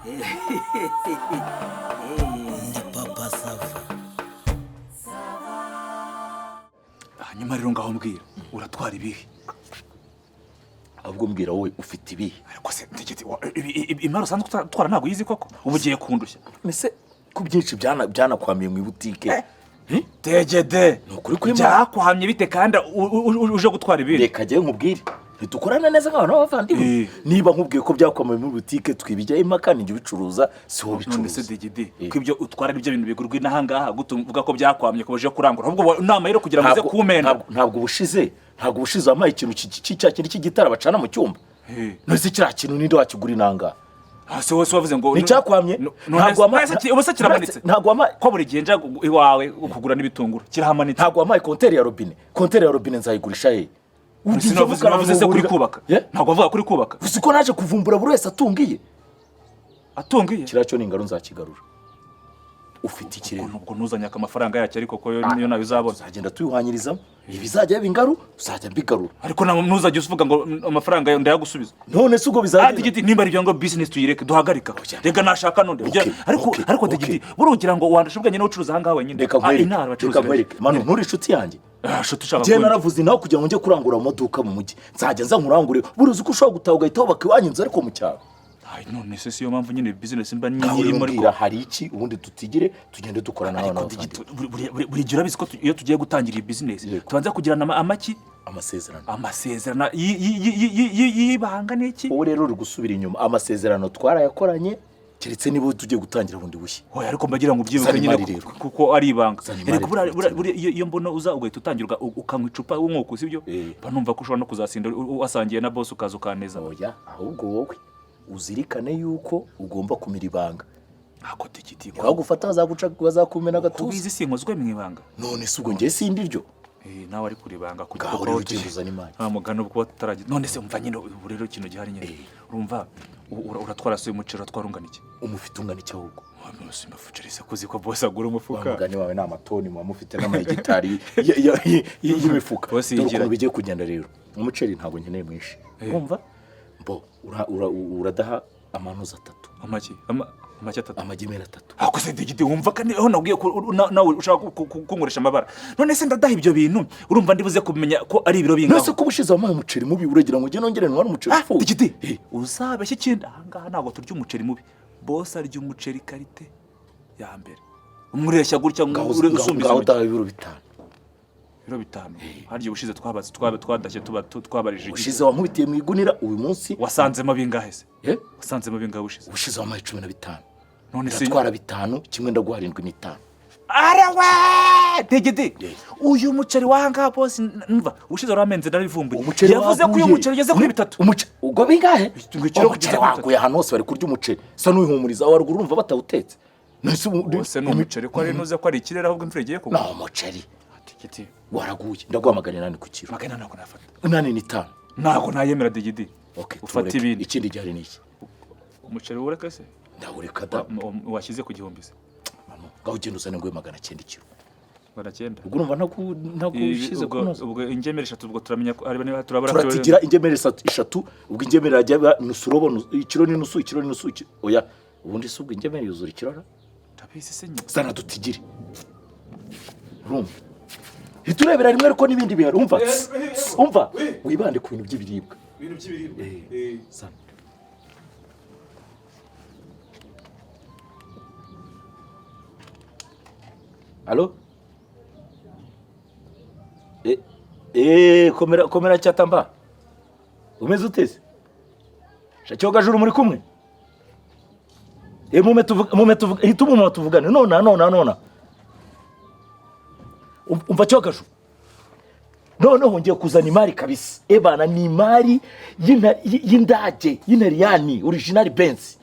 Ni Papa Sava. Hanyuma rero ngaho mbwira, uratwara ibihe? Ahubwo mbwira wowe, ufite ibihe? Ariko se ntegetse imari usanzwe utwara ntabwo uyizi koko? Ubu ugiye kundushya. Ese ko byinshi byanakwamiye mu ibutike? Tegede. Ni ukuri kw'Imana. Byakwamye bite kandi uje gutwara ibindi? Reka njyewe nkubwire, ntidukorana neza nk'abantu b'abavandimwe? Niba nkubwiye ko byakwamiye muri butike, twibijyaho impaka. Nijya ubicuruza, si wowe None se ubicuruza. Digidi, ko ibyo utwara ari byo bintu bigurwa inaha ngaha, gute uvuga ko byakwamye ko uje kurangura? Ahubwo inama rero kugira ngo uze kumena. Ntabwo ubushize wampaye ikintu cya kintu cy'igitara bacana mu cyumba? None se kiriya kintu ninde wakigura inanga? Ah, se wose wavuze ngo Nticyakwamye? Ntabwo ubu se kiramanitse? Ntabwo wampaye. Ko buri gihe njya iwawe kugura n'ibitunguru, kirahamanitse? Ntabwo wampaye konteri ya robine. Konteri ya robine nzayigurisha he? Sinavuze se kuri kubaka? Ntabwo wavuga kuri kubaka? Uzi ko naje kuvumbura buri wese atungiye? Atungiye? Kiriya cyo ni ingaro, nzakigarura. Ufite ikirere. Ubwo ntuzanye amafaranga yacyo, ariko ko yo niyo nayo uzabona. Tuzagenda tuyuhanyirizamo, ibizajya biba ingaru uzajya mbigarura. Ariko ntuzajya uvuga ngo amafaranga yawe ndayagusubiza. None se ubwo Ah, bizagenda? Digidi, nimba ari ibyo ngo business tuyireke, duhagarika. Reka nashaka none. Ariko ariko Digidi, burugira ngo wandusha ubwenge niwe ucuruza ahangaha wenyine? Reka Ah, nkwereke. inaha abacuruzi Reka nkwereke. benshi. Manu, nturi inshuti yanjye? Ah, nshuti ushaka Njyewe kunywa. naravuze nawe kugira ngo njye kurangura mu maduka mu mujyi, nzajya nza nkurangure. Buriya uzi ko ushobora gutaha ugahita wubaka iwanyu inzu, ariko mu cyaro. Ay, none se siyo mpamvu nyine business mba Ngaho rero nyirimo, ariko mbwira, hari iki ubundi tutigire tugende dukorana Ariko n'abana Digidi, b'abavandimwe? buri gihe urabizi ko iyo tugiye gutangira iyi business tubanza kugirana amaki? Amasezerano. Amasezerano y'ibanga n'iki? Wowe rero uri gusubira inyuma. Amasezerano twarayakoranye, keretse niba tugiye gutangira bundi bushya. Oya, ariko mbagira ngo ubyibuke Zana nyine imari rero. kuko ari ibanga. Zana imari. Erega buriya iyo mbona uza ugahita utangira ukanywa icupa w'umwuko, sibyo? Mba numva ko ushobora no kuzasinda wasangiye na boss, ukaza ukaneza. Oya, ahubwo wowe uzirikane yuko ugomba kumira ibanga. Ako Digidi, Bagufata bazaguca, bazakumena agatuza. Kubizi sinkozwe mu ibanga. None se ubwo njye sindi ryo? Eh, nawe ari kuribanga kuko Ngaho rero ugenda uzana imari. Nta mugani ubwo tutaragira. None se umva nyine, ubu rero ikintu gihari nyine, urumva uratwara se umuceri, uratwara ungana iki? Umufite ungana iki ahubwo? Simbafucirisa kuzi ko boss agura Wa umufuka. mugani wawe ni amatoni, muba mufite n'amahegitari y'imifuka. Boss Dore yigira- ukuntu bigiye kugenda rero. Umuceri ntabwo nkeneye mwinshi, urumva? Bo uradaha amanuza atatu. Amagi amagi atatu? Amagi atatu. Ako se Digidi, wumva kandi aho nabwiye ko nawe ushaka kunkoresha amabara. None se ndadaha ibyo bintu, urumva ndibuze kumenya ko ari ibiro None bingaho? se ko ubushize wampaye umuceri mubi, uragira ngo ujye nongere ntware umuceri Ah, upfuye? Digidi, uzabeshye ikindi, ahangaha ntabwo turya umuceri mubi. Boss arya umuceri qualité ya mbere, umureshya gutya ngo Ngaho usumba ngaho izo. udaha ibiro 5. Ibiro 5? Harya ubushize twabaze twadashye tuba twabarije igihe. Ubushize wankubitiye mu igunira, uyu munsi Wasanzemo bingahe se? Eh? Wasanzemo bingahe ubushize? Ubushize wampaye 15. None se Ndatwara 5, kimwe ndaguha 75. Arawe Digidi, uyu muceri wahangaha boss, mva ubushize waramenze narivumbuye. Umuceri Yavuze ko uyu waguye. muceri ugeze kuri 3. Umuceri ubwo bingahe? Ngo ikiro Umuceri kugeza kuri waguye ahantu hose, bari kurya umuceri. Sa n'uwihumuriza aho haruguru, urumva batawutetse? None se Wose ni umuceri, ko ari nuze ko ari ikirere, ahubwo imvura igiye kugwa. No umuceri Digidi. waraguye, ndaguha 800 ku kiro. 400 ntabwo nafata. 85. Ntabwo nayemera, Digidi. Okay, Ufata tuwureke. ibindi. Ikindi gihari ni iki? Umuceri wureke se? Ndawureka da. Washyize ku 1000 se? Mama, ngaho ugenda uzane nguhe 900 ikiro. 900? Ubwo urumva ntagushyize Ubwo kunoza. ubwo ingemeri eshatu, ubwo turamenya ko ari niba turabara. Turatigira ingemeri eshatu, ubwo ingemeri yajya iba nusu robo, ikiro n'inusu, ikiro n'inusu, oya, ubundi se ubwo ingemeri yuzura ikiro ra? Ndabizi se nyine. Zana dutigire. Urumva, ntiturebera rimwe, ariko n'ibindi bihari. Umva, umva, wibande ku bintu by'ibiribwa. Ibintu by'ibiribwa. Zana. Allô? Eh, komera komera cyatamba. Umeze ute se? Shacyogajuru muri kumwe? Eh, mume tuvuga, mume tuvuga, hita umuma tuvugane nona nona nona. Umva cyogajuru. Noneho ngiye kuzana imari kabisa. Ebana, ni imari y'indage y'intariyani original Benz.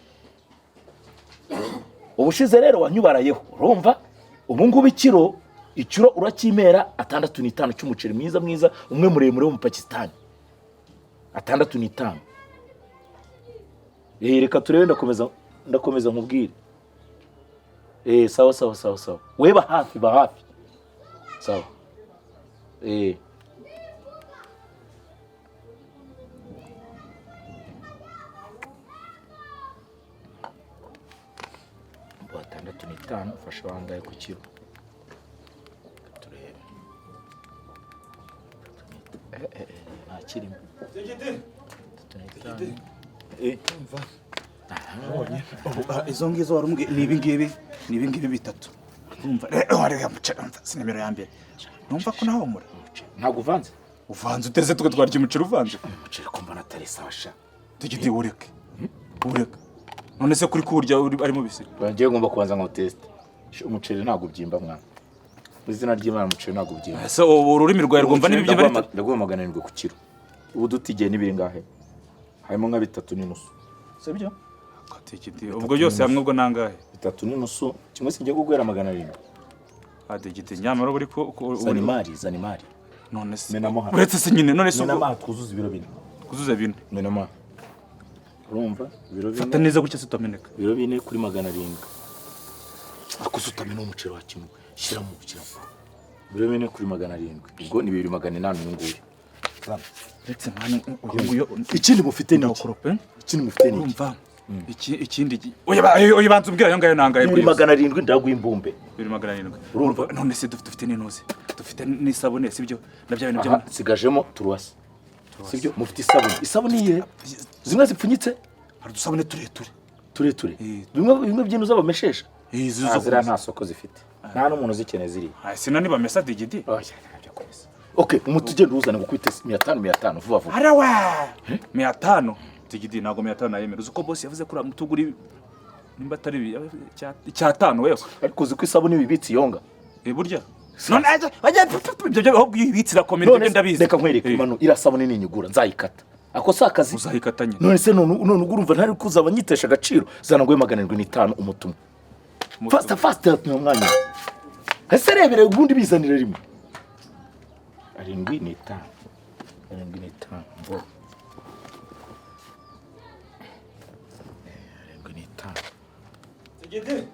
Ubushize rero wanyubarayeho, urumva? Ubu ngubu ikiro uracyimera 65 cy'umuceri mwiza mwiza, umwe muremure wo mu Pakistan. 65. Eh, reka turebe, ndakomeza nkubwire. Eh, sawa sawa sawa sawa. Weba hafi, ba hafi. Sawa. Eh. 35 ufashe wangaye ku kiro. Turebe. Nta kirimo. 35. Izo ngizo wari umbwiye ni ibingibi, ni ibingibi bitatu. Urumva rero wareba muceri, umva si nimero ya mbere. Numva ko nahomura. Ntabwo uvanze? Uvanze uteze twe twarya umuceri uvanze. Umuceri ko mbona atari sawa sha. Tugiti ureke. Ureke. None se kuri kurya ari mubisi? Ngiye ngomba kubanza ngo test. Umuceri ntabwo ubyimba mwana. Mu izina ry'Imana umuceri ntabwo ubyimba. Ese ururimi rwawe rwumva n'ibibyimba? Ndaguha 700 ku kiro. Ubu dutigiye n'ibiri ngahe? Harimo nka 3.5. Sibyo? Katikiti ubwo byose hamwe ubwo nangahe? 3.5 kimwe singiye kuguhera 700. Adigiti nyamara buri ko Zanimari. None se uretse se nyine none se menamo twuzuza ibiro bine. Kuzuza bine. Menamo. Urumva ibiro bine. Fata neza gutya sitameneka. Ibiro bine kuri 700. Akuze utamena umuceri wa kimwe. Shyiramo. Ibiro bine kuri 700. Ubwo ni 2800 uyu nguyu. Uretse mwana uyu nguyu ikindi mufite ni iki? Ikindi mufite ni iki? Urumva ikindi oya banza umbwira ayo ngayo nangaye kuri 700 ndaguha imbumbe. 700. Urumva none se dufite n'inoze. Dufite n'isabune sibyo? Nabya bintu byo sigajemo turuwasi. Sibyo? Mufite isabune. Isabune iye zimwe zipfunyitse? Hari udusabune tureture. Tureture. Bimwe by'intu z'abameshesha. Izi zira nta soko zifite. Nta n'umuntu uzikeneye ziri. Sina niba mesa digidi. Oya ntabyo komeza. Okay, umutugenda uzane gukwita 500 500 vuba vuba. Arawa. 500 digidi ntago 500 nayemera. Uzi ko boss yavuze ko uramutuguri nimba atari 500 wewe. Ariko uzi ko isabune ibibitsi yonga. Burya. None aje bajya ibyo ahubwo ibibitsi irakomera ibyo ndabizi. Reka nkwereke manu irasabune ninyigura nzayikata. Ako si akazi uzayikata nyine. None se none urumva ntari kuzaba nyitesha agaciro zana ngo 705 umutumwa. Fast ni umwanya. Ese rebere ubundi bizanire rimwe. 75. 75. Bo. 75. Sigede.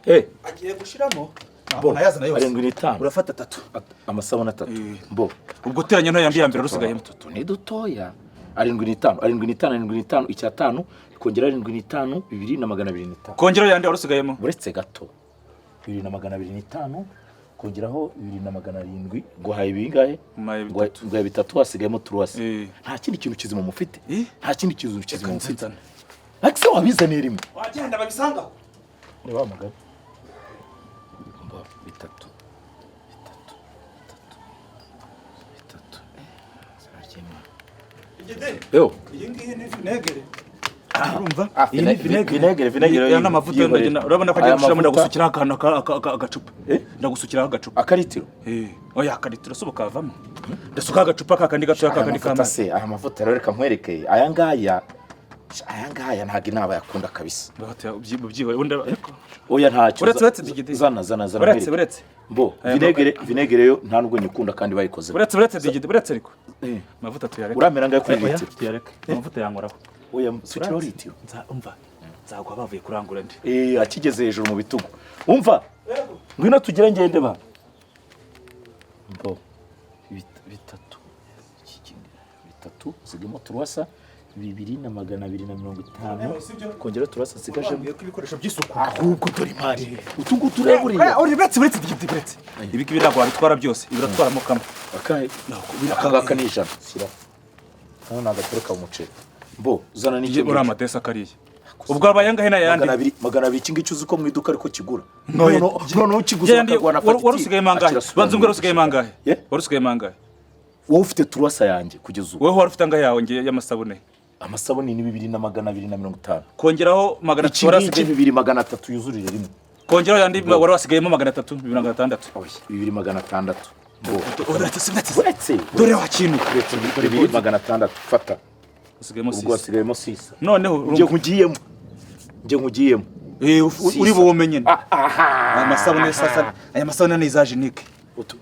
Agiye gushiramo. Bo. 75. Urafata 3. Amasabune 3. Bo. Ubwo teranya no yandi ya mbere rusigayemo 3 ni dutoya. 75, 75, 75, 5, kongera 75, 2205. Kongera yandi warusigayemo. Uretse gato. 2205 kongeraho 2700 guhaye ibingahe? Guhaye bitatu wasigayemo turuwasi. Nta kindi kintu kizima mufite. Nta kindi kintu kizima mufite. Akse wabizaniye rimwe. Wagenda babisanga. Ni wa mugabo. Ngo bitatu. Bitatu. Bitatu. Bitatu. Yo. Iyi ngiyi ni vinegere. Urumva? Iyi ni vinegere. Ya n'amavuta ndagenda urabona ko agiye gushiramo ndagusukira akantu agacupa. Ndagusukira agacupa. Akaritiro. Oya akaritiro so bukavamo. Ndasuka agacupa kakandi gatoya kakandi kamazi. Se aya mavuta rero reka nkwereke aya ngaya. Aya ngaya ntago inaba yakunda kabisa. Byihore oya ntacyo. Uretse digidi. Zana. Uretse. Bo vinegere yo nta nubwo nyikunda kandi bayikoze. Uretse digidi uretse ariko. Amavuta tuyareke. Uramera ngaye kuri litiro. Tuyareke. Amavuta yankoraho. Oya sukiraho litiro. Umva nzagwa bavuye kurangura ndi. Akigeze hejuru mu bitugu. Umva. Ngwino tugire ngende ba. Bo bitatu. Bitatu zigemo turuwasa 2250 kongera turasa sigaje ibikoresho by'isuku. Ahubwo dore imari. Utungu tureburiye. Uri uretse digidi uretse. Ibi ngibi ntabwo wabitwara byose. Ibiratwaramo kamwe. Akahe? Akangaka ni 100. Shyira. Hano nagatereka umuceri. Bo zana n'icyo uri amadesa kariye. Ubwo abaye angahe n'ayandi? 200 iki ngicyo uzi ko mu iduka ariko kigura. None ukiguze bakagwana fagitire. Wari usigaye mangahe? Banza umbwira usigaye mangahe? Wari usigaye mangahe? Wowe ufite turuwasa yanjye kugeza ubu. Wowe wari ufite angahe yawe ngiye y'amasabune? Amasabune ni 2250. Kongeraho 300 wari 2300 yuzurire rimwe. Kongeraho yandi wari wasigayemo 300 2600. 2600. Bo. Uretse dore wakintu. 2600 fata. Usigayemo 6. Ubwo wasigayemo 6. Noneho ngiye nkugiyemo. Uri buwomenye. Aha. Amasabune sasa aya masabune ni za jenike. Utu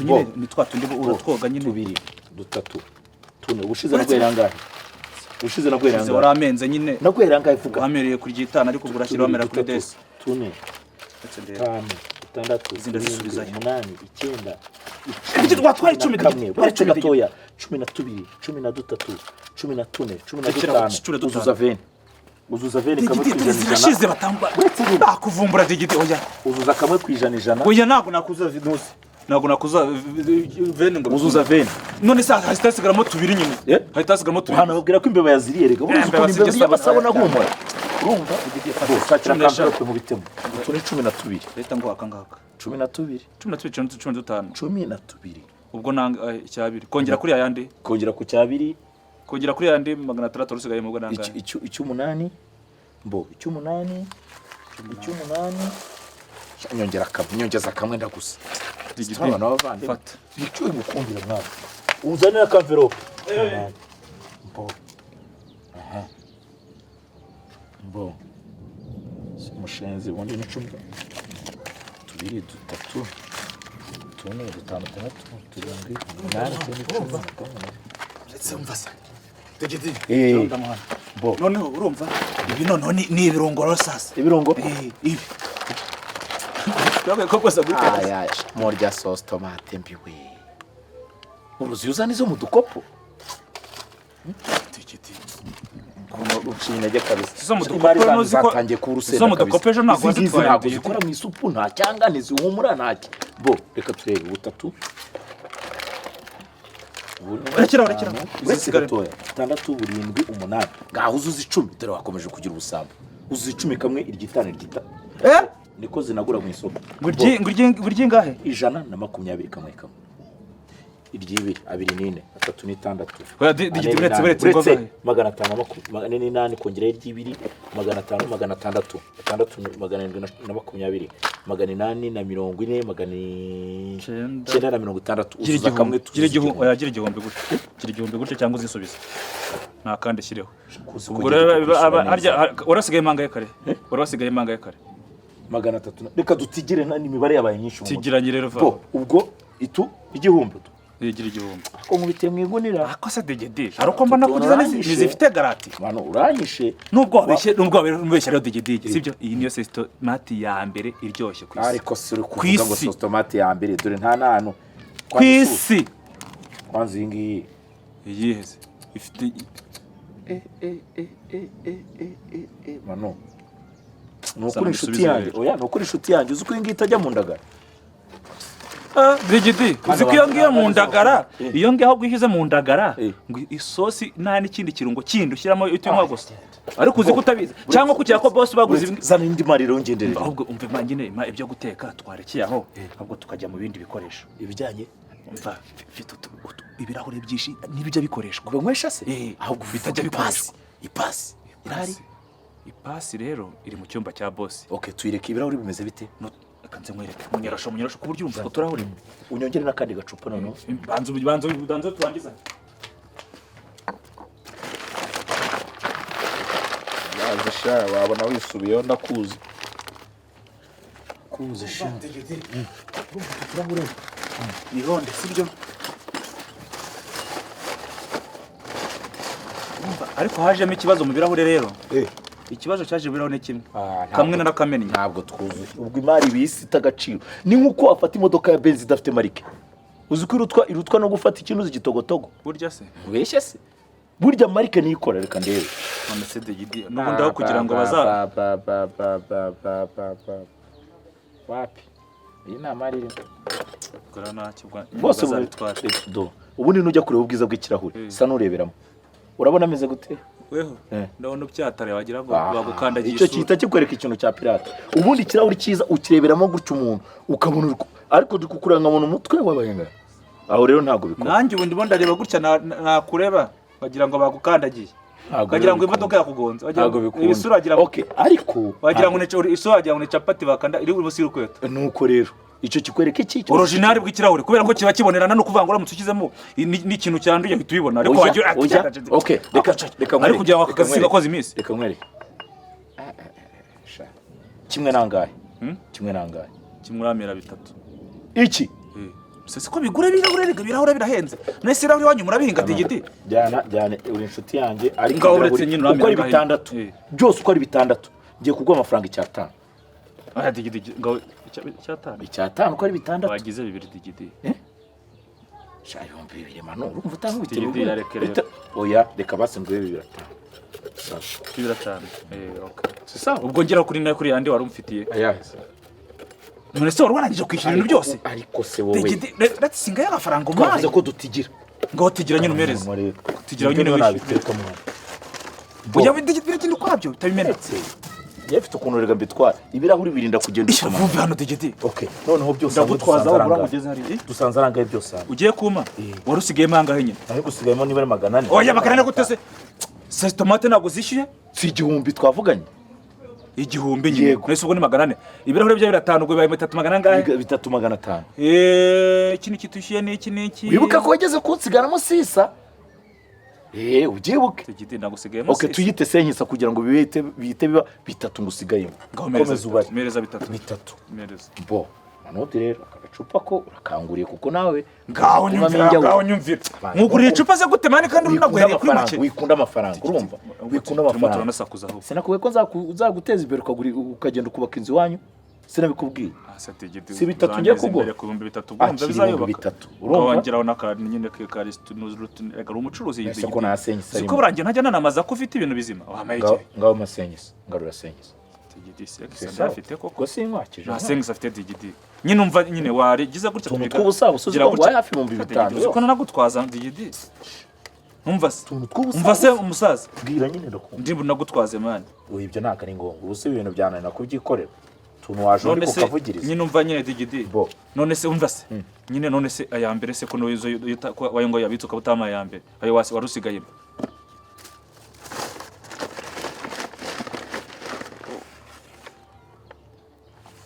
nyine ni twa tundi uratwoga nyine. 2 3 4 ubushize nagwera angahe? Ubushize nagwera angahe? Waramenze nyine. Nagwera angahe vuga? Wamereye kuri gitana ariko urashyira wamera kuri desi. 4 5 6 izinda zisubizayo 8 9 10 twatwaye 10 kamwe uretse gatoya 12 13 14 15 uzuza 20. Uzuza veni kamwe ku Digidi ijana ijana. zirashize batamba. Uretse nyine. Bakuvumbura, digidi, oya. Uzuza kamwe ku ijana ijana. Oya, ntabwo nakuzuza vinusi, ntabwo nakuzuza veni ngo Uzuza veni. None se hahita hasigaramo tubiri nyine? Eh? Hahita hasigaramo tubiri. Hano babwira ko imbeba yaziriye rega. Uruzi Imbeba ukuntu imbeba zirya y'amasabune ahumura? Urumva? Bo, shakira 15. Akamverope nkubitemo. Utu ni 12. Leta ngo aka ngaka. 12. 12, 15. 12. Ubwo nanga icyabiri kongera kuri ayandi. Kongera ku cyabiri. Kongera kuri ayandi 600 usigaye mu bwo nangahe? Icy'umunani, mbo icy'umunani, icy'umunani. Sha, nyongera kamwe, nyongeza kamwe ndagusa. Digidi. Abana b'abavandimwe. Fata. Nicyo ngukundira mwana, uzanire akamverope. Mbo, aha, mbo si umushenzi. Ubundi ni cumi, tubiri, dutatu, tune, dutanu, tandatu, turindwi, umunani, icyenda, icumi na kamwe. Ndetse umva se, digidi. Mbo. Noneho urumva ibi, noneho ni ibirungo rero sasa. Ibirungo. Ibi twabaye ko rwose gutya. Aya, murya sauce tomate mbi we. Uruzi uzana izo mu dukopo. Digidi. Ukuntu uciye intege kabisa. Izo mu dukopo Imari zanjye ntuzi ko- zatangiye kuba urusenda izo mu kabisa. dukopo ejo ntabwo Izi ngizi wazitwaye, ntabwo Digidi. zikora mu isupu, nta cyanga, ntizihumura, ntacyo. Bo, reka turebe butatu. Bune, Rekera, rekera. bitanu, Izi uretse zisigaye. gatoya, bitandatu, burindwi, umunani. Ngaho uzuza 10. Dore wakomeje kugira ubusambo. Uzuza 10 kamwe, iry'itanu, iry'itanu. Eh? Niko zinagura mu isoko. Ngo iryi ngahe? 120 kamwe kamwe. Iry'ibiri, abiri n'ine, atatu n'itandatu. Oya, Digidi, ane uretse, n'inani. uretse, ngo Uretse angahe? 548 kongeraho iry'ibiri, 500, 600, atandatu, 720, 840, Icyenda. 960. Gira Uzuza kamwe. igihumbi, gira Tuzuza igihumbi. igihumbi. Oya, gira igihumbi gutya, gira igihumbi gutya cyangwa uzisubize nta kandi shyireho. Kuzi Ubwo kugenda rero tukishyura neza. harya warasigaye impanga ye kare, warasigaye impanga ye kare. 300 reka dutigire, nta n'imibare yabaye myinshi mu mutwe. Tigiranye rero va. Bo, ubwo itu igihumbi tu. Gira igihumbi. Ko nkubitiye mu igunira. Ako se digidi, hari uko mbona kugiza Uranyishe. ntizifite garantie. Mano, uranyishe. Nubwo wabeshye, nubwo wabeshye rero digidi, sibyo? Iyi niyo sauce tomate ya mbere iryoshye ku isi. Ariko si uri Ku kuvuga ngo isi. sauce tomate ya mbere, dore nta n'ahantu. Ku isi. Kwanza iyi ngiyi. Iyihe se ifite? Mano, ni ukuri Sana inshuti bisubize yanjye. rero. Oya, ni ukuri inshuti yanjye, uzi ko iyi ngiyi itajya mu ndagara. Digidi, uzi ko iyo ngiyo mu ndagara, iyo ngiyo ahubwo ishyize mu ndagara Eh. ngo isosi nta n'ikindi kirungo kindi ushyiramo, itunywa gusa. Ariko uzi ko utabizi cyangwa kugira ko bose baguze Zana indi mari rero ngenderere. Ahubwo umve ma nyine ma ibyo guteka twarekeye aho, ahubwo tukajya mu bindi bikoresho. Ibijyanye? Umva, mfite ibirahure byinshi n'ibijya bikoreshwa. Banywesha se? Eh, Ahubwo bitajya ipasi. bikoreshwa. Ipasi irahari? Ipasi rero iri mu cyumba cya bosi. Okay, tuyireke. Ibirahuri bimeze bite? No, reka nze nkwereke munyorosho, munyorosho ku buryo urumva utwo turahure. Unyongere n'akandi gacupa noneho. Banza, banza, banza turangizanye. Yaje sha, wabona wisubiyeho, ndakuzi kuzi sha. Nihonde sibyo? Urumva, ariko hajemo ikibazo mu birahure rero. Ikibazo cyaje mu birahure ni kimwe. Ah, ntabwo- Kamwe narakamennye. Ntabwo twuzuye. Ubwo imari bisi ita agaciro ni nk'uko wafata imodoka ya benzi idafite marike. Uzi ko irutwa no gufata ikintu uzi igitogotogo. Burya se? Ubeshye se? Burya marike niyo ikora, reka ndebe. None se digidi, n'ubundi aho kugira ngo baza Ba, ba, ba, ba, ba, ba, ba. Wapi, iyi ni amari irimo. Gora ntacyo Bose bazabitwara. Do, ubundi nujya kureba ubwiza bw'ikirahure, sa n'ureberamo, urabona ameze gute? Weho? Eh. Ndabona ubyatare wagira ngo Ah, bagukandagiye icyo isura. gihita kikwereka ikintu cya pirate. Ubundi ikirahuri cyiza ukireberamo gutya umuntu ukabona ariko uri kukureba nkabona umutwe w'abahenga aho rero ntabwo bikora. Nanjye ubu ndimo ndareba gutya, nakureba wagira ngo bagukandagiye. Ntabwo Wagira rero ngo imodoka bikunda. yakugonze. Wagira Ntabwo ngo bikunda. isura wagira ngo Okay, ariko wagira ngo ni isura, wagira ngo ni capati bakanda iri munsi y'urukweto. Nuko rero icyo kikwereka iki? Original bw'ikirahure kubera ko kiba kibonerana, no kuvuga ngo uramutse ushyizemo n'ikintu cyanduye uhita ubibona, ariko Oya, wagira oya, okay, reka reka ariko nkwereke, kugira ngo reka akagasiga nkwereke. koza iminsi. Reka nkwereke. Sha. Kimwe nangahe? Hmm? Kimwe nangahe? Kimwe uramera bitatu. Iki? Se siko bigura ibirahure? Rega ibirahure birahenze. Nese ibirahure iwanyu murabihinga, digidi? Jyana, jyana, uri inshuti yanjye, ariko Ngaho uretse ibirahuri nyine uramera uko ari angahe? bitandatu, Eh. byose uko ari bitandatu, ngiye kuguha amafaranga icyatanu. Aya digidi, ngaho icyatanu. Icyatanu uko ari bitandatu. Wagize bibiri, digidi. Sha, 2000 mano, urumva utankubitira Digidi, urugo? yareke rero. Oya, reka basi nguhe bibiri atanu. Sawa. Bibiri atanu. Okay. Si sawa? Ubwo ngera kuri nayo, kuri yandi wari umfitiye. Ayahe se? None se wari warangije kwishyura ibintu byose? Ariko se wowe, Singaye amafaranga umpaye. Twavuze ko dutigira. Ngaho tigira nyine umereze. Tigira nyine wishyure. Nabiteka mwana. Ujya biragenda ukwabyo utabimena. Njye mfite ukuntu rega mbitwara ibirahuri birinda kugenda Ishyura usoma. vuba hano, Digidi. Okay, noneho byose hamwe Ndagutwaza dusanze aho arangaye. ugura ugeze hariya. Dusanze arangaye byose hamwe. Ugiye kuma wari usigayemo angahe nyine? Ariko usigayemo niba ari 400. Oya, 400 gute se? Se tomate ntabwo zishyuye? Si 1000 twavuganye? 1000 nyine. Yego. Nese ubwo ni 400, ibirahuri bya 500, ubwo bibaye bitatu magana angahe? 3,500. Eh, iki ni kitushyuye n'iki n'iki. Wibuka ko wageze kunsigaramo sisa, ubyibuke. Digidi, ntabwo usigayemo. Okay, tuyite senkisa kugira ngo bihite bihite biba bitatu ngusigayemo. Ngaho mereza Komeza ubare. bitatu, mereza bitatu. Bitatu. Mereza. Bo manoti rero, aka gacupa ko urakanguriye kuko nawe Ngaho nyumvira, ngaho nyumvira. Nkuguriye icupa se gute man, kandi wikunda unaguhereye kuri amafaranga, make? Wikunda amafaranga, urumva, wikunda Turimo amafaranga. turanasakuza ahubwo. Sinakubwiye ko nzaguteza imbere, ukagura, ukagenda ukubaka inzu iwanyu? Sinabikubwiye? Ah, se Digidi, Si bitatu ngiye uzanteza kuguha? imbere ku 3000, ubwo Akira bizayubaka. 3000, urumva? Wongeraho n'aka nyine ka reka, uri umucuruzi. Ese Digidi. ko nta senyisa Siko arimo? burangiye ntajya nanamaza ko ufite ibintu bizima, wampaye Ngaho iki? ngaho masenyisa, ngarura senyisa. Digidi, Si se sawa? afite koko. Ubwo sinkwakije. Nta senyisa afite, Digidi. Nyine umva nyine warigize gutya. Utuntu tw'ubusabusa uzi Gira ko gutya. nguhaye hafi 5000. Digidi, uzi ko nanagutwaza, Digidi? Umva se. Utuntu tw'ubusabusa. Umva se umusaza. Bwira nyine, ndakumva. Ndi nagutwaze man. Ubu ibyo ntabwo ari ngombwa, ubu se ibintu byananira kubyikorera, utuntu waje uri None se kukavugiriza. nyine umva nyine, Digidi. Bo. None se umva se nyine, none se aya mbere se ko nizo wayo ngo yabitse ukaba utamaye aya mbere, ayo wasi wari usigayemo?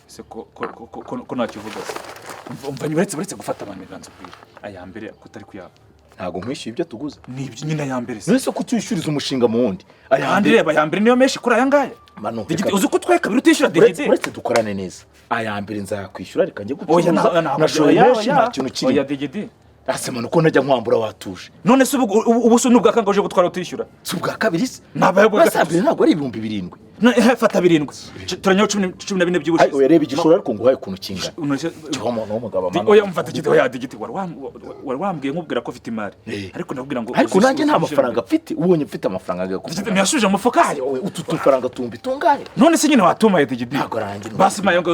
Se ko ntacyo uvuga se? Umva umva, uretse gufata abantu ibiganza, ubwira aya mbere ko utari kuyaba. Ntabwo nkwishyuye ibyo tuguze. Ni ibyo nyine, aya mbere se. None se ko utwishyuriza umushinga mu wundi, aya Kandi mbere? reba, aya mbere niyo menshi kuri aya ngaya. Manu, Digidi, reka- uzi ko utwaye kabiri utishyura, uretse Digidi? Uretse dukorane neza, aya mbere nzayakwishyura, reka njye Oya, gucuruza. Nashoye oya, menshi, oya. nta kintu Oya, kirimo. Digidi. Ase manu, ko ntajya nkwambura watuje? None se ubu se ni ubwa kangahe uje gutwara utishyura? Si ubwa kabiri se? Nabaye ubwa Basi gatatu. mbere ntabwo ari 7000? Fata 7, turanyaho 14 Ay, by'ubushize. oya, reba igishoro ariko nguhaye ukuntu kingana. None se- Kiba umuntu w'umugabo, manu. Oya, umva Digidi, oya Digidi, wari wambwiye nkubwira ko ufite imari. Eh. Ariko ndakubwira ngo Ariko nanjye nta mafaranga mfite, ubonye mfite amafaranga Digidi, agakubwira. ntiyasubije mu mufuka se? Wowe, utu tufaranga tumbi tungahe? None se nyine watumaye, Digidi? Ntabwo arangira. Basi mayo ngayo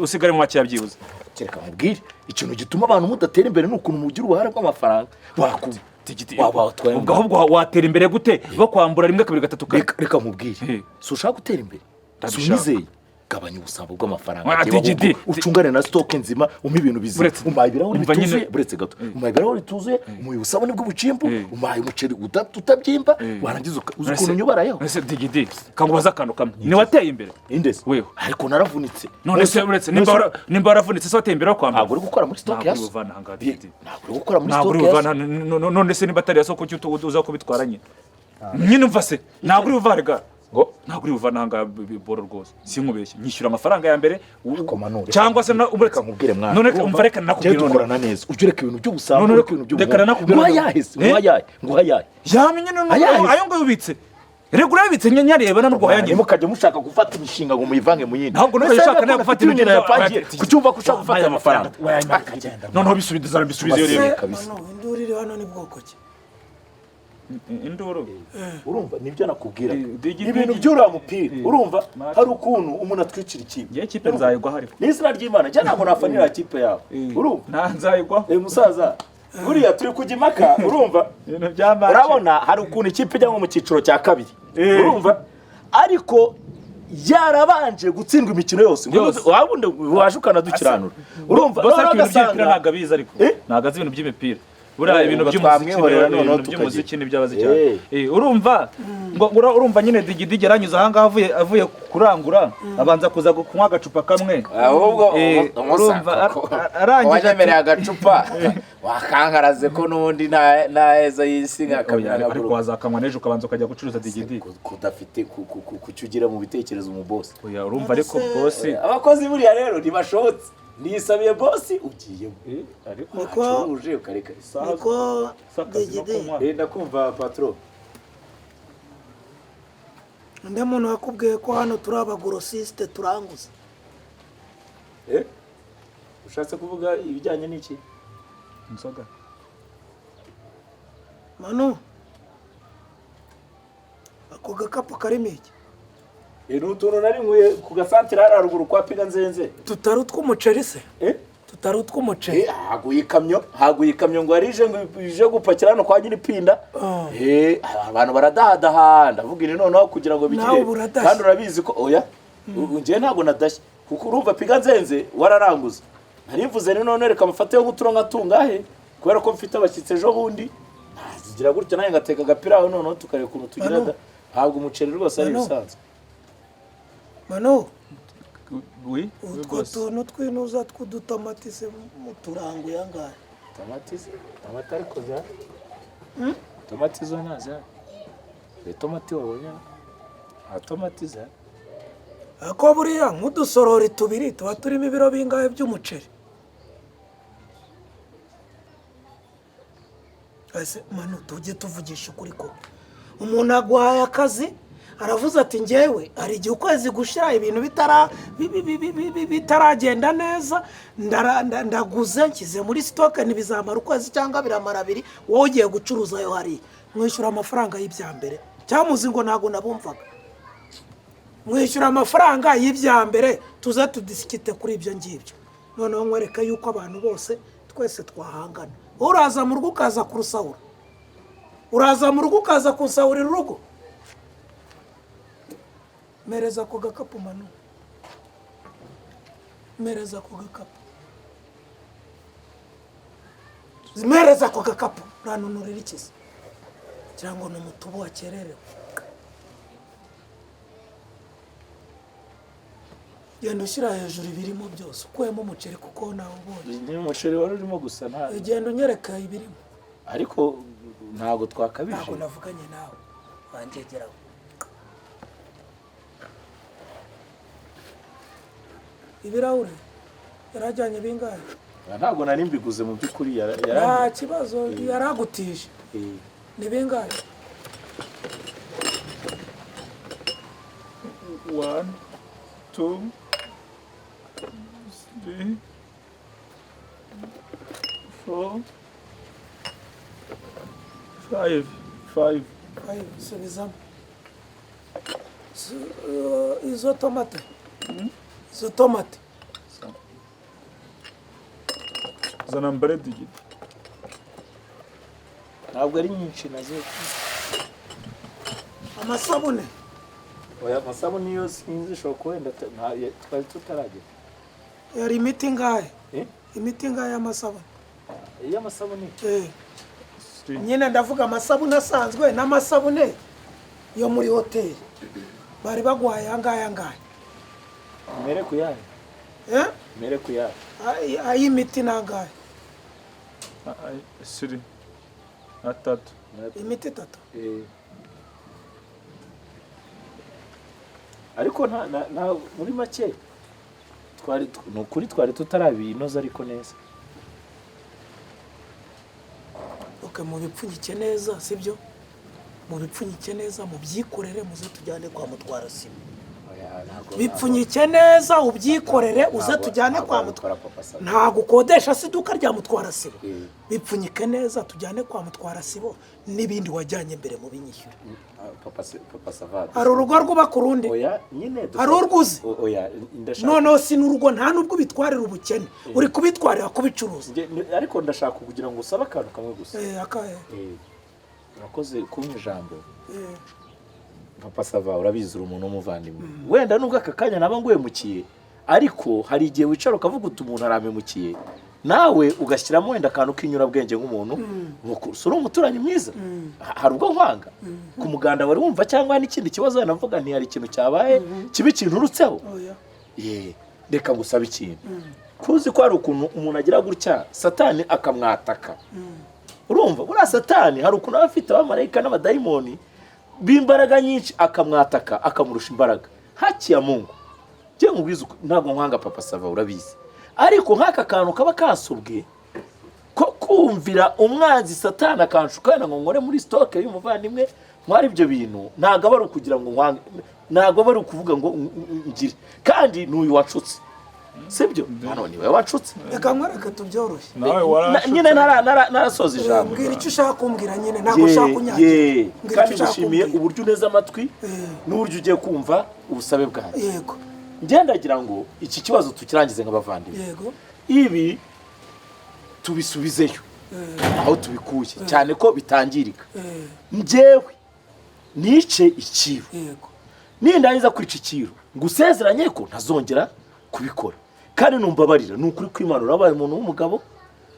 usigaremo makeya byibuze. Kereka nkubwire ikintu gituma abantu mudatera imbere, ni ukuntu mugira uruhare rw'amafaranga wakuba. Digidi, Waba watwaye. ubwo ahubwo watera imbere gute bakwambura rimwe, kabiri, gatatu, kane? Reka nkubwire. Eh. Si ushaka gutera imbere? Si Ndabishaka. unyizeye? Gabanya ubusambo bw'amafaranga. Ah, Reba Digidi. ahubwo ucungane na stock nzima, umpe ibintu bizima. Umpaye ibirahuri Umva nyine- bituzuye, buretse gato, umpaye ibirahuri bituzuye, umuye ubusabune bw'ubucimbu, Eh. umpaye umuceri utabyimba, Eh. warangiza uzi None ukuntu se- nyubarayeho. None se Digidi, kangubaza akantu kamwe, ni wateye imbere? Indese? Wewe. Ariko naravunitse. None se uretse nimba waravunitse se wateye imbere wo kwambara? Ntabwo uri gukora muri stock Ntabwo ya uri so. buvana aha ngaha, Digidi. Ntabwo uri gukora muri Ntabwo stock uri ya so. buvana none se nimba atari iya soko, kuki uza kubitwara nyine? Nyine umva se, ntabwo uri buvane ga. Ngo? Ntabwo uri buvane aha ngaha boro rwose, sinkubeshye, nyishyura amafaranga ya mbere Ariko Manu, reka cyangwa se reka nkubwire mwana. None umva, reka Njyewe nakubwire none. dukorana neza, ujye ureka ibintu by'ubusambo, None ureke ibintu reka by'ubuhungu. nakubwire Nguha none. ayahe se? Eh? Nguha ayahe? Nguha ayahe? Yamenye none. Ayahe? Ayo ngayo ubitse, rega urabitse nyareba nubwo wayangiye. Ntimukajye mushaka gufata imishinga ngo muyivange mu yindi. Ntabwo Mbese ntukajya ushaka niba nawe gufata ufite ibintu ibintu yapangiye, kuki wumva ko ushaka gufata amafaranga? Akagenda. Noneho bisubiza, bisubize iyo rero. Kabisa. Manu, induru iri hano ni bwoko ki? Induru? Urumva nibyo nakubwiraga. Digidi- Ibintu by'uriya mupira, urumva hari ukuntu umuntu atwicira ikipe. Ngewe ikipe nzayigwaho ariko. Ni izina ry'Imana, njye ntabwo nafanira ikipe yawe, urumva? Nta nzayigwaho. Eh, musaza, buriya turi kujya impaka, urumva? Ibintu bya match. Urabona hari ukuntu ikipe ijya nko mu cyiciro cya kabiri, urumva, ariko yarabanje gutsindwa imikino yose. Yose. Wabundi waje ukanadukiranura, urumva? Bose ariko Noneho ibintu by'imipira ugasanga- ntabwo abizi ariko. Eh? Ntabwo azi ibintu by'imipira buriya. Eh, Ibintu ubwo by'umuziki twamwihorera niwe- noneho ibintu by'umuziki tukagira. nibyo abazi cyane. Eh. Urumva ngo urumva nyine Digidi yaranyuze aha ngaha avuye kurangura, abanza kuza kunywa agacupa kamwe. Ahubwo Urumva, arangije wanyemereye agacupa wakankaraze ko n'ubundi nta heza y'isi Oya, nkakamira. ariko wazakanywa n'ejo ukabanza ukajya gucuruza, Digidi. Kudafite kucyo ugira mu bitekerezo mu boss. Oya, urumva ariko boss. Abakozi buriya rero ntibashobotse, nisabiye boss ugiyemo. Ariko Niko Wacuruje ukareka. niko akazi no Digidi. kunywa. Eh, ndakumva patron. Undi muntu wakubwiye ko hano turi abagrossiste, turanguza? Eh, ushatse kuvuga ibijyanye n'iki? Inzoga. Manu, Ako gakapu karimo iki? Ni utuntu nari nkuye ku gasantere hariya haruguru kwa Piga Nzenze. Tutari utw'umuceri se? Eh? Tutari utw'umuceri. Haguye ikamyo ngo yarije ngo ije gupakira hano kwa Nyiripinda. Ah. Abantu baradahadaha, ndavuga iri noneho kugira ngo bigire. Nawe uba uradashye. Kandi urabizi ko oya, njyewe ntabwo nadashye kuko urumva Piga Nzenze wararanguza. Narivuze ni none reka mfateho nk'uturo nka tungahe kubera ko mfite abashyitsi ejo bundi. Zigira gutya nanjye ngateka agapira aho noneho tukareba ukuntu tugira Manu. da. Ntabwo umuceri rwose ari Manu. ibisanzwe. Manu, Oui, oui, utwo boss. tuntu tw'inuza tw'udutomati se muturanguye angahe? Tomati se, tomati ariko za tomati zo ntaza. Tomati wabonye nta tomati za. Ako buriya nk'udusorori tubiri tuba turimo ibiro bingahe by'umuceri? Ese Manu, tujye tuvugisha ukuri koko. Umuntu aguhaye akazi aravuze ati njyewe hari igihe ukwezi gushira ibintu bitaragenda neza, ndaguze nshyize muri sitoke ntibizamara ukwezi cyangwa biramara abiri, wowe ugiye gucuruza ayo hariya mwishyura amafaranga y'ibya mbere. Cyamuzi ngo ntabwo nabumvaga. Mwishyura amafaranga y'ibya mbere tuze tudisikite kuri ibyo ngibyo. Noneho nkwereke yuko abantu bose twese twahangana. Uraza mu rugo ukaza kurusahura, uraza mu rugo ukaza kunsahurira urugo. Mereza ako gakapu Manu, mereza ako gakapu, mereza ako gakapu. Uranunurira iki se? Cyangwa ni umutubu wakererewe? Genda ushyira hejuru ibirimo byose, ukuyemo umuceri kuko nawe ubonye. Ni umuceri wari urimo gusa nta. Genda unyereka ibirimo. Ariko ntabwo twakabije. Ntabwo navuganye nawe, wangegeraho. Ibirahure yarajyanye bingahe? Ntabwo nari mbiguze mu by'ukuri. Nta kibazo, yaragutije. Ni bingahe? 1, 2, 3, 4, 5, 5. 5, subizamo. Izo tomate. Izo tomate. Zana mbere digiti. Ntabwo ari nyinshi nazo. Amasabune. Oya, amasabune yo sinzi ishobora kuba wenda twari tutaragera. Yari imiti ingahe? Imiti ingahe y'amasabune? Y'amasabune? Nyine ndavuga amasabune asanzwe n'amasabune yo muri hoteli. Bari baguhaye angahe angahe? Mere kuyahe? Mere kuyahe? Ay'imiti nangahe? 3. Atatu. Imiti itatu. Ariko nta muri make twari nukuri twari tutarabinoza ariko neza. Okay, mubipfunyike neza sibyo? Mubipfunyike neza mubyikorere muze tujyane kwa Mutwara Sibo. Bipfunyike neza ubyikorere uze tujyane kwa Mutwara. Ntabwo ukodesha si iduka rya Mutwara Sibo. Bipfunyike neza tujyane kwa Mutwara Sibo n'ibindi wajyanye mbere mu binyishyura. Hari urugo rwubaka urundi. Hari urwuzi. Noneho si n'urugo nta nubwo ubitwarira ubukene. Uri kubitwarira kubicuruza. Ariko ndashaka kugira ngo usabe akantu kamwe gusa. Urakoze kumpa ijambo. Papa Sava urabizi uri umuntu w'umuvandimwe. Wenda nubwo aka kanya naba nguhemukiye, ariko hari igihe wicara ukavuga uti umuntu arampemukiye, nawe ugashyiramo wenda akantu k'inyurabwenge nk'umuntu mukuru. Si uri umuturanyi mwiza? Hari ubwo nkwanga ku muganda wari wumva cyangwa n'ikindi kibazo wenda mvuga nti hari ikintu cyabaye kibi kinturutseho. Reka ngusabe ikintu. Kuzi ko hari ukuntu umuntu agira gutya Satani akamwataka. Urumva buriya Satani hari ukuntu aba afite abamarayika n'abadayimoni b'imbaraga nyinshi akamwataka akamurusha imbaraga. Haki ya Mungu. Njye nkubwiza ntabwo nkwanga Papa Sava urabizi. Ariko nk'aka kantu kaba kasobwe ko kumvira umwanzi Satani akanshukana ngo nkore muri stock y'umuvandimwe ntwari ibyo bintu, ntabwo aba ari ukugira ngo nkwange, ntabwo aba ari ukuvuga ngo ngire. Kandi n'uyu wacutse. Sibyo? Hano ni wowe wacutse. Reka nkwereke tubyoroshye. Nawe warashutse. Nyine narasoza ijambo. Mbwira icyo ushaka kumbwira nyine, ntabwo ushaka kunyagira. Mbwira Kandi icyo ushaka ngushimiye kumbwira. uburyo uneze amatwi n'uburyo ugiye kumva ubusabe bwanjye. Yego. Ngendagira ngo iki kibazo tukirangize nk'abavandimwe. Yego. Ibi tubisubizeyo aho tubikuye, cyane ko bitangirika. Njyewe nice ikiru. Yego. Nindangiza kwica ikiru ngusezeranye ko ntazongera kubikora, kandi numbabarira ni ukuri kw'Imana, urabaye umuntu w'umugabo.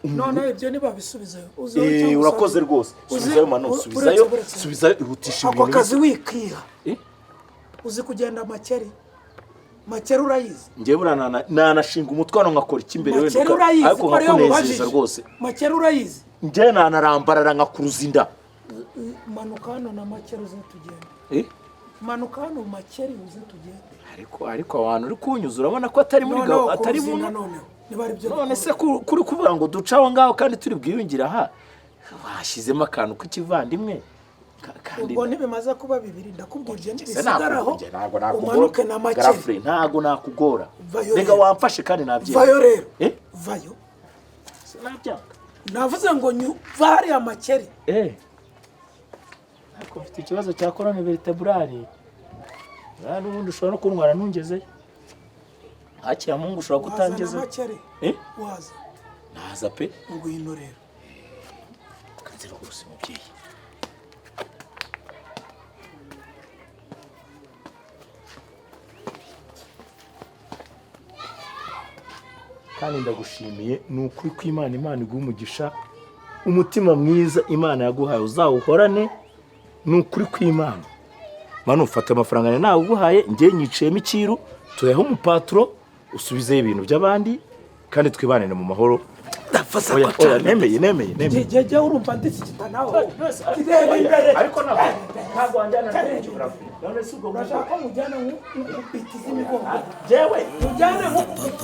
None ibyo ntibabisubizeyo. Urakoze rwose. Subizayo mano, subizayo, subizayo, ihutisha Ako ibintu. kazi wikiha. Eh? Uzi kugenda makeri? Makeri urayizi? Njyewe buriya nanashinga umutwe hano nkakora iki imbere wenda Makeri urayizi ariko ko ariyo nkakunezeza mubajije? rwose. Makeri urayizi? Njyewe nanarambarara nkakuruza inda. Manuka hano na makeri uze tugende. Eh? Manuka hano makeri uze tugende. Ariko abantu uri kunyuza urabona ko atari muri Noneho gahunda, atari kuruzinda mu noneho niba ari byo. None se kuri kuvuga ngo duce aho ngaho kandi turi bwiyungire aha, washyizemo akantu k'ikivandimwe kandi Ubwo ntibimaze kuba bibiri, ndakubwira ibyo Se ntibisigaraho. ntabwo nakugora. Umanuke na makeri. Garafure, ntabwo nakugora. Vayo Reka rero. wamfashe kandi nabyemera. Vayo rero. Eh? Vayo. Sinabyanga. Navuze ngo va hariya makeri. Ariko mfite ikibazo cya colonne vertebrale. Nta n'ubundi ushobora no kuntwara ntungezeyo. Hakira Mungu ushobora Waza na kutangezeyo. makeri? Eh? Waza? Naza pe. Ngwino rero. Kanze rwose mubyeyi. Kandi ndagushimiye ni ukuri kw'Imana, Imana iguha umugisha, umutima mwiza Imana yaguhaye uzawuhorane, ni ukuri kw'Imana. Manu ufata amafaranga yawe nawe uguhaye, njye nyiciyemo ikiru, tuyahe umupaturo, usubizeyo ibintu by'abandi kandi twibanire mu mahoro. Ndafasa Oya, ko oya, cyane. nemeye, nemeye, nemeye. Jye urumva nditsikita nawe. Kireba imbere. Ariko ntabwo wanjyana na none si ubwo Urashaka ko mujyana nk'ukubita iz'imigongo? Jewe Mujyane nk'ukubita